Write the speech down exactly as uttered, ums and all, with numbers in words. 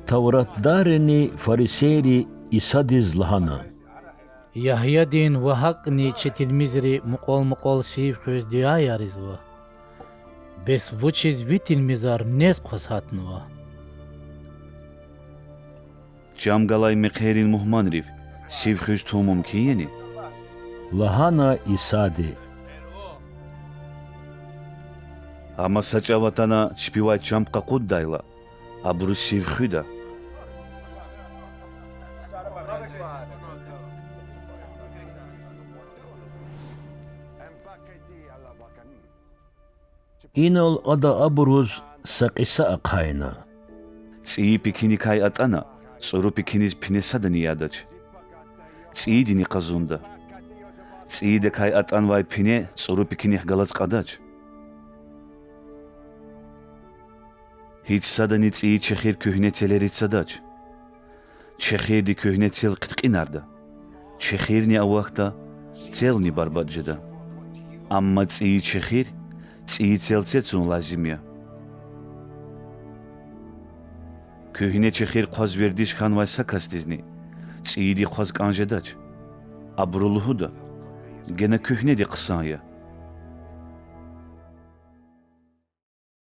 Тавратдарини фарисейри Исадиз лагьана: Ягьядин ва гьакӀни чи тилмизри мукьвал-мукьвал сив хуьз дуьаяр ийизва. Бес вучиз ви тилмизар нез хъваз гьатнава? Чам галай мехъерин мугьманрив сив хуьз тун мумкин яни? лагьана Исади. Амма са чӀав атана чпивай чам къакъуддайла, абуру сив хуьда. Инал ада абуруз са кьиса ахъайна: ЦӀийи пекиникай атӀана, цӀуру пекиниз пине садани ядач. ЦӀийидини къазунда. ЦӀийидакай атӀанвай пине цӀуру пекинихъ галаз кьадач. Гьич садани цӀийи чехир куьгьне целериз цадач. Чехирди куьгьне цел хъиткьинарда, чехирни авахьда, целни барбатӀ жеда. Амма цӀийи чехир цӀийи целце цун лазим я. Куьгьне чехир хъваз вердиш хьанвай са касдизни цӀийиди хъваз кӀан жедач. Абуру лугьуда: Гена куьгьнеди хъсан я.